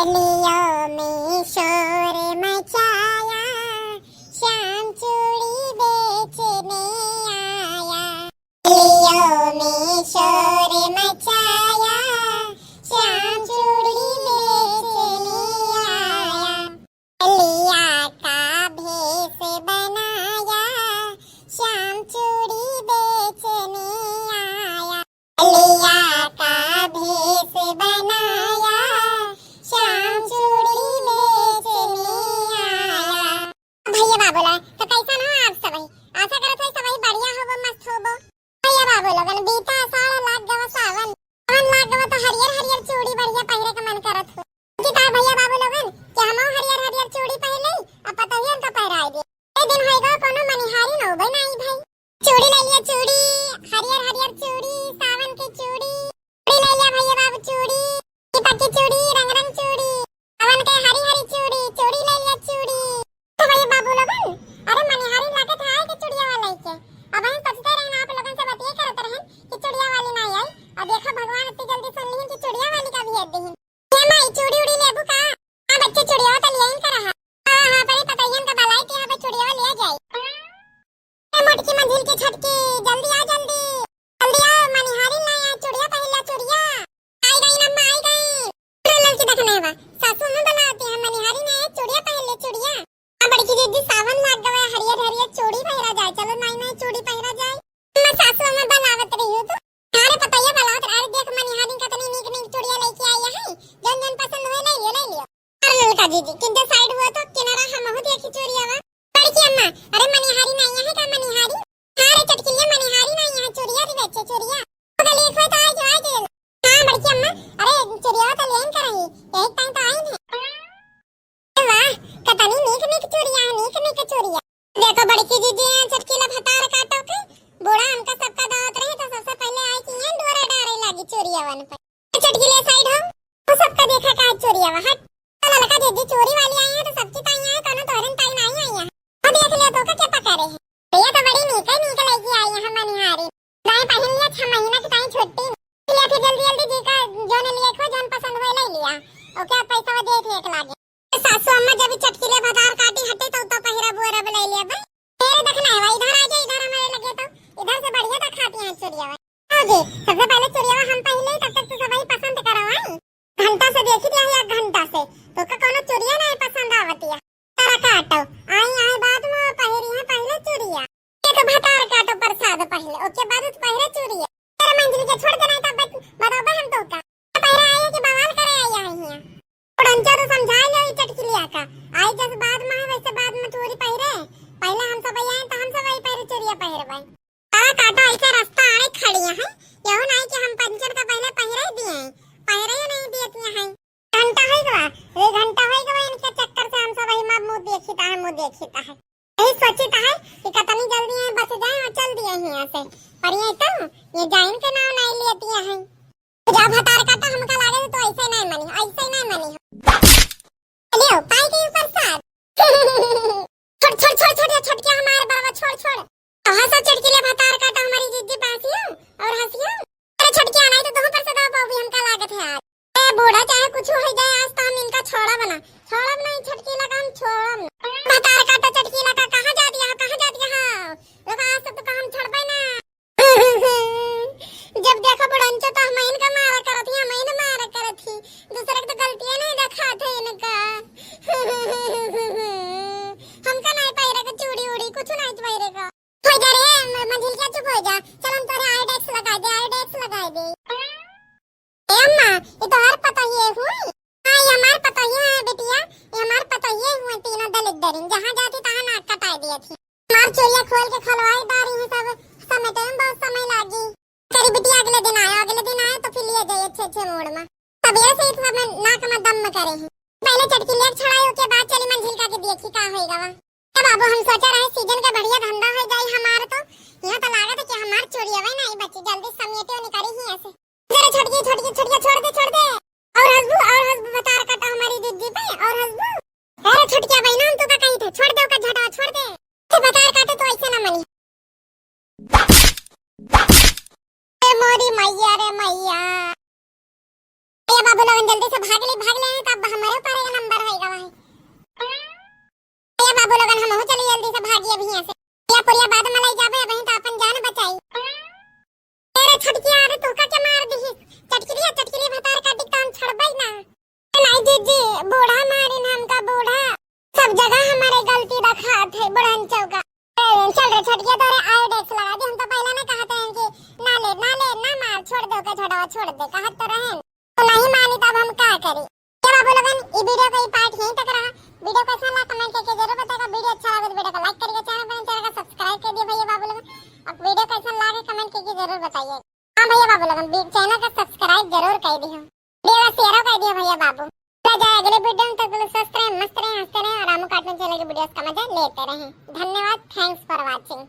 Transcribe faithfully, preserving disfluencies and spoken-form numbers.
गलियों में शोर मचाया, श्याम चूड़ी बेचने आया। गलियों में शोर मचाया, श्याम चूड़ी बेचने आया। कलिया का भेष बनाया, श्याम चूड़ी बेचने आया। कलिया का भेष बनाया, श्याम चूड़ी बेचने आया। भैया बाबू ला, तो कैसन हो आप सबही? आशा करत है सबही बढ़िया होबो, मस्त होबो। भैया बाबू लोगन, बीता आषाढ़ लाग गवा सावन, सावन लाग गवा तो हरियर हरियर चूड़ी बढ़िया पहिरे के मन करत हो। कि का भैया बाबू लोगन, कि हमहू हरियर हरियर चूड़ी पहिर लेई, अब पतोहियन का पहिराई दे। ए दिन होई गवा कोनो मनिहारी न होबे नाई भाई। चूड़ी ले लिया चूड़ी, हरियर हरियर चूड़ी, सावन के चूड़ी। चूड़ी ले लिया भैया बाबू चूड़ी, की पक्की चूड़ी, रंग रंग चूड़ी, सावन के हरी हरी चूड़ी, चूड़ी ले लिया चूड़ी। तो भैया बाबू लोगन, अरे मनिहारी लागत है के चूड़िया वाला के। अब हम सोचते रहन आप लोगन से बतिये करत रहन कि चूड़िया वाली ना आई, और देखा भगवान इतनी जल्दी सुन लिहिन कि चूड़िया वाली का भी भेज दिहिन। ये माई चूड़ी उड़ी लेबू का? हाँ बच्चे चूड़िया तो लिया ही करा है। हाँ हाँ, परी पतोहियन का बलाई के यहाँ पे चूड़िया लिया जाए। ए मोटकी मंझिल के छोटकी, जल्दी आ जल्दी। जल्दी आओ, मनिहारी ना आया, चूड़िया पहिर ला चूड़िया। आई गई अम्मा, आई गई। चलो ललकी देखने बा, सासू में बनाती है, मनिहारी ना आया, चूड़िया पहिर ले चूड़िया। अब बड़की दीदी सावन लाग गवा, हरियर हरियर चूड़ी पहिरा जाए, चलो नई नई चूड़ी पहिरा जाए। अम्मा सासू में बनावत रही हो तो। अरे पतोहिया बनावत रही, अरे देख मनिहारी कतनी नीक नीक चूड़िया लेके आई है, जौन जौन पसंद होए ले लियो, ले लियो। अरे ललका दीदी, किंते साइड हुआ तो किनारा हमहू देखी चूड़िया बा। बड़की अम्मा, अरे मनिहारी नाई है का मनिहारी? हाँ रे चटकिलिया, मनिहारी नाई है, चूड़िया रे बच्चे, चूड़िया। तो गली खोए तो आज, आज। हाँ बड़की अम्मा, अरे चूड़िया तो लेन कर रही, यही टाइम तो आई है। वाह, कतनी नीक नीक चूड़िया है, नीक नीक चूड़िया। देखो बड़की दीदी, चटकीला भतार काटो के, बूढ़ा हमका सबका दावत रहे तो सबसे पहले आई कि यहाँ डोरा डारे लागी चूड़ियावन पे। चटकीले साइड हो, वो सबका देखा का चोरिया हट। तो ललका दीदी चोरी वाली आई है तो सबकी ताई है, कोनो तोहरन ताई नहीं आई है। अब देख लिया तो का क्या पका रहे हैं। भैया तो बड़ी नीक है, नीक लेके आई है मनिहारी। दाई पहन लिया, छह महीना की ताई छुट्टी। लिया फिर जल्दी जल्दी जी का जोन लिया खो, जोन पसंद हुए ले लिया। ओके, अब पैसा वो दे थे एक लागे। सासू अम्मा जब चटकीले भतार काटी हटे तो, तो पहिरा बुअरा ले लिया भाई। तेरे देखना है भाई, इधर आ जा, इधर हमारे लगे तो, इधर से बढ़िया दिखाती हैं चोरिया। आओ जी, सबसे पहले चुरिया हम पहले ही, तब तक तो सबही पसंद करो, आई। घंटा से देखी दिया है, एक घंटा से। तो का कोनो चुरिया नहीं पसंद आवतिया। तारा काटो, आई, आई बाद में पहिरी है पहले चुरिया। ये तो भतार काटो प्रसाद पहले, ओके बाद तो पहिरे चुरिया। तेरे मंझली के छोड़ देना है, तब बत-, बताओ बे हम तो का। पहिरे आई है कि बवाल करे आई है यहाँ। उड़नचा तो समझा ले ई चटकिलिया का। आई जस बाद में है, वैसे बाद में चोरी पहिरे। पहले हम सब आई तो हम सब आई पहिरे चुरिया पहिरबे। तारा काटो ऐसे रास्ता आड़े खड़ी है, यहू नहीं कि हम पंचर का पहले पहिरे दिए हैं, पहिरे ही नहीं दिए हैं। घंटा होई गवा, एक घंटा होई गवा इनके चक्कर से हम सब वही माँ मुँह देखिता है, मुँह देखिता है। यही सोचिता है कि कितनी जल्दी यहाँ बच जाए और चल दिए हैं यहाँ से। पर ये तो, ये जाइन के नाम नहीं लेती है। जा भतार काटा, हमका लागे तो ऐसे नहीं मनी, ऐसे नहीं मनी। लियो, पाई के ऊपर साथ। छोड़, छोड़, छोड़, छोड़, ये छोटकिया हमारे बड़वा, छोड़, छोड़। तो हंसो चटकीले भतार काटा हमारी जिज्जी पासियो और हंसियो। अरे छोटकिया नहीं तो तुम पर से दबा भी हमका लागत है आज। ए बूढ़ा चाहे कुछ हो जाए, आज तो हम इनका छोड़ब ना, छोड़ब ना, ई छोटकीला का हम छोड़ब ना। भतार काटा चटकीला का, कहाँ जा दिया हो, कहाँ जा दिया हो? लोग आज तो, तो हम छोड़बे ना। जब देखो बुढ़ंचो तो हम इनका मारा करत ही, हम इन मारा करत ही। दूसरे के तो गलतियां नहीं दिखात है इनका। हमका नहीं पहिरे के चूड़ी उड़ी, कुछ नहीं पहिरे का। हो जा रे, म-, मंझिलिया चुप हो जा। चल हम तोरे आयोडेक्स लगा दे, आयोडेक्स लगा दे। ए अम्मा, ये तोहार पतोहिए हुई? हाँ, ये हमार पतोहिए है बिटिया, ये हमार पतोहिए हुई, तीनों दलिद्दरिन। जहाँ जाती तहाँ नाक कटाए दिया थी। हमार चोरिया खोल के खोलवाए डारी है सब, समेटे में बहुत समय लागी। करी बिटिया अगले दिन आयो, अगले दिन आयो तो फिर लिए जाए अच्छे अच्छे मूड में। तब ऐसे ही सब नाक में दम करे हैं। पहले चटकी लेके छड़ाई, ओके बाद चली मंझिल का के देखी का होई गवा। ए बाबू, हम सोचा रहे सीजन के बढ़िया धंधा हो जाई हमार तो। यहाँ तो लागत है कि हमार चोरिया वही नहीं बची, जल्दी समेटे निकली ही ऐसे। जरा छोटकी, छोटकी, छोटकी, छोड़ दे, छोड़ दे। और हंसबू, और हंसबू, भतार काटा हमारी जिज्जी पे, और हंसबू। अरे छोटकिया बहना, हम तो का कही थे, छोड़ दे ओका झटवा, छोड़ दे। तो भतार काटे तो ऐसे ना मनी। ए मोरी मैया रे मैया। ए बाबू लोगन जल्दी से भाग ले, भाग ले, तब हमारे बूढ़ा मारिन हमका, बूढ़ा। सब जगह हमारे गलती दिखात है बुढ़न चौका। ए, चल रे छोटकिया, तोरे आयो डेक्स लगा दी। हम तो पहले ना कहत रहे कि ना ले, ना ले, ना मार, छोड़ दे ओके, छोड़वा, छोड़ दे, कहत तो रहे। तो नहीं मानी, तब हम का करी? ये बाबू लोगन, ई वीडियो का ई पार्ट यहीं तक रहा। वीडियो कैसा लगा कमेंट करके जरूर बताएगा। वीडियो अच्छा लगे तो वीडियो को लाइक करिए, चैनल पर चैनल का सब्सक्राइब कर दिए भैया बाबू लोगन। अब वीडियो कैसा लगे कमेंट करके जरूर बताइए। हाँ भैया बाबू लोगन, चैनल का सब्सक्राइब जरूर कर दिए, वीडियो का शेयर कर दिए भैया बाबू। तो जाए अगले वीडियो में, तब तक स्वस्थ रहें, मस्त रहें, हंसते रहें और रामू कार्टून चैनल की वीडियोस का मजा लेते रहें। धन्यवाद, thanks for watching।